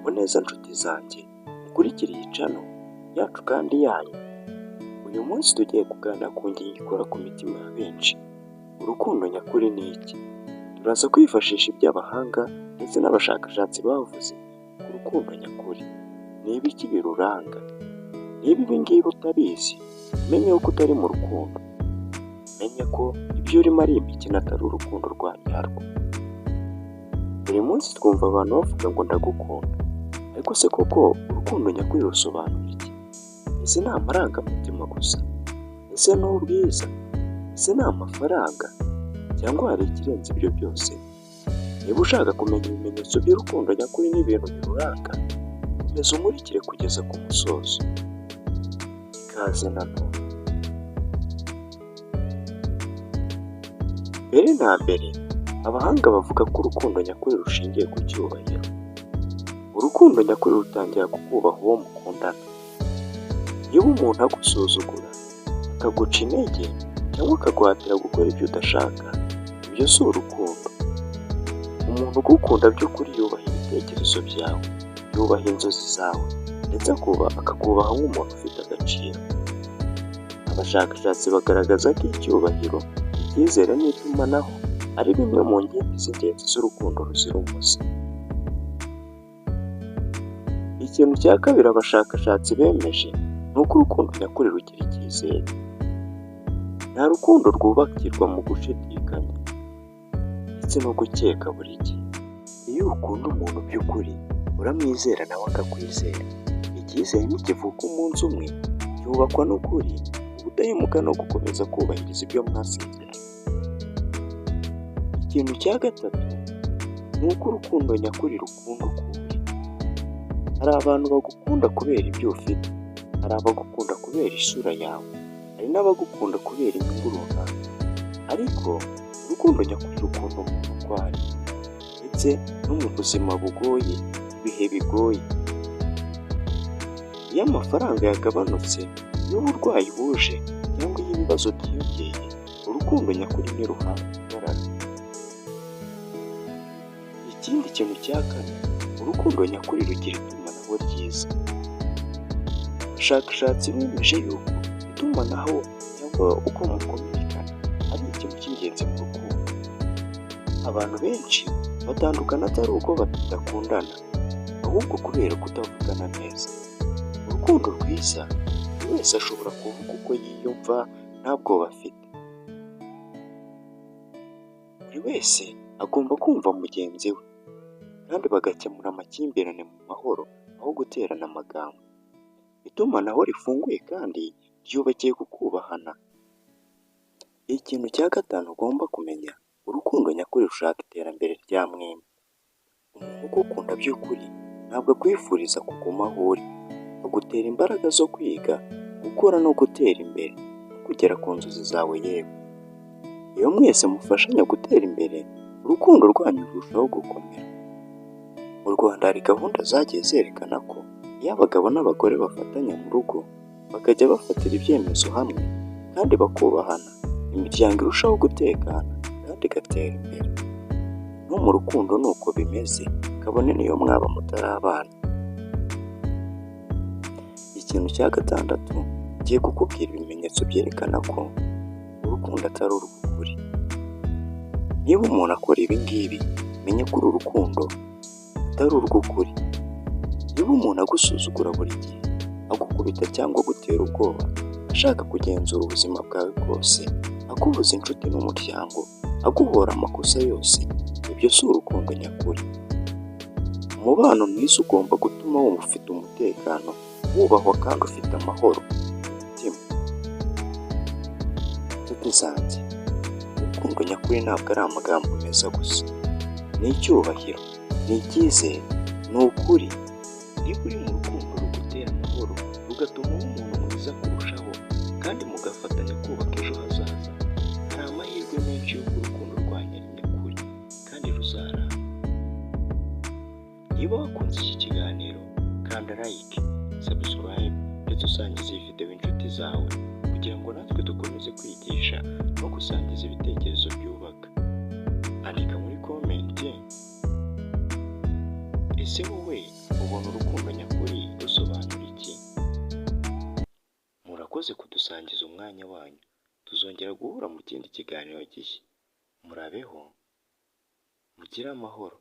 Muraho neza nshuti zanjye, mukurikire iyi channel yacu kandi yanyu. Uyu munsi tugiye kuganira ku ngingo ikora ku mitima ya benshi. Urukundo nyakuri ni iki? Turaza kwifashisha ibyo abahanga ndetse n'abashakashatsi bavuze ku rukundo nyakuri. Ni ibiki biruranga? Niba ibi ngibi utabizi, menye ko utari mu rukundo. Menye ko ibyo urimo ari imikino atari urukundo rwa nyarwo. Buri munsi twumva abantu bavuga ngo ndagukunda. Ariko se koko urukundo nyakuri rusobanura iki? Ese ni amarangamutima gusa? Ese ni ubwiza? Ese ni amafaranga? Cyangwa hari ikirenze ibyo byose? Niba ushaka kumenya ibimenyetso by'urukundo nyakuri n'ibintu biruranga, komeza unkurikire kugeza ku musozo. Ikaze nanone. Mbere na mbere, abahanga bavuga ko urukundo nyakuri rushingiye ku cyubahiro. Urukundo nyakuri rutangira kukubaha uwo mukundana. Niba umuntu agusuzugura, akaguca intege cyangwa akaguhatira gukora ibyo udashaka, ibyo si urukundo. Umuntu ugukunda by'ukuri yubaha ibitekerezo byawe, yubaha inzozi zawe, ndetse akakubaha nk'umuntu ufite agaciro. Abashakashatsi bagaragaza ko icyubahiro, icyizere n'itumanaho ari bimwe mu nkingi z'ingenzi z'urukundo ruzira umuze. Ikintu cya kabiri abashakashatsi bemeje ni uko urukundo nyakuri rugira icyizere. Nta rukundo rwubakirwa mu gushidikanya ndetse no gukeka buri gihe. Iyo ukunda umuntu by'ukuri, uramwizera nawe akakwizera. Icyizere ntikivuka umunsi umwe, cyubakwa n'ukuri, ubudahemuka no gukomeza kubahiriza ibyo mwasezeranye. Ikintu cya gatatu ni uko urukundo nyakuri rukunda uko uri. Hari abantu bagukunda kubera ibyo ufite, hari abagukunda kubera isura yawe, hari n'abagukunda kubera inyungu runaka. Ariko urukundo nyakuri rukunda umuntu uko ari, ndetse no mu buzima bugoye, ibihe bigoye. Iyo amafaranga yagabanutse, iyo uburwayi buje cyangwa iyo ibibazo byiyongeye, urukundo nyakuri ntiruhagarara. Ikindi kintu cya kane, urukundo nyakuri rugira itumanaho ryiza. Abashakashatsi bemeje yuko itumanaho cyangwa uko mukominikana ari ikintu cy'ingenzi mu rukundo. Abantu benshi batandukana atari uko badakundana, ahubwo kubera kutavugana neza. Urukundo rwiza, buri wese ashobora kuvuga uko yiyumva nta bwoba afite. Buri wese agomba kumva mugenzi we, kandi bagakemura amakimbirane mu mahoro aho guterana amagambo. Itumanaho rifunguye kandi ryubakiye ku kubahana. Ikintu cya gatanu ugomba kumenya, urukundo nyakuri rushaka iterambere rya mwembi. Umuntu ugukunda by'ukuri ntabwo akwifuriza kuguma aho uri, agutera imbaraga zo kwiga, gukora no gutera imbere, no kugera ku nzozi zawe yewe. Iyo mwese mufashanya gutera imbere, urukundo rwanyu rurushaho gukomera. Mu Rwanda hari gahunda zagiye zerekana ko iyo abagabo n'abagore bafatanya mu rugo, bakajya bafatira ibyemezo hamwe kandi bakubahana, imiryango irushaho gutekana kandi igatera imbere. No mu rukundo ni uko bimeze, kabone n'iyo mwaba mutarabana. Ikintu cya gatandatu, ngiye kukubwira ibimenyetso byerekana ko urukundo atari urw'ukuri. Niba umuntu akora ibi ngibi, menye ko uru rukundo atari urw'ukuri. Niba umuntu agusuzugura buri gihe, agukubita cyangwa agutera ubwoba, ashaka kugenzura ubuzima bwawe bwose, akubuza inshuti n'umuryango, aguhora amakosa yose, ibyo si urukundo nyakuri. Umubano mwiza ugomba gutuma wumva ufite umutekano, wubahwa kandi ufite amahoro mu mutima. Nshuti zanjye, urukundo nyakuri ntabwo ari amagambo meza gusa, ni icyubahiro, ni icyizere, ni ukuri. Niba uri mu rukundo rugutera amahoro, rugatuma uba umuntu mwiza kurushaho, kandi mugafatanya kubaka ejo hazaza, hari amahirwe menshi y'uko urukundo rwanyu ari nyakuri kandi ruzaramba. Niba wakunze iki kiganiro, kanda like, subscribe ndetse usangize iyi video inshuti zawe kugira ngo natwe dukomeze kwigisha no gusangiza ibitekerezo byubaka. Andika muri comment, ese wowe ubona Mubona urukundo nyakuri rusobanura iki? Murakoze kudusangiza umwanya wanyu. Tuzongera guhura mu kindi kiganiro gishya. Murabeho, mugire amahoro.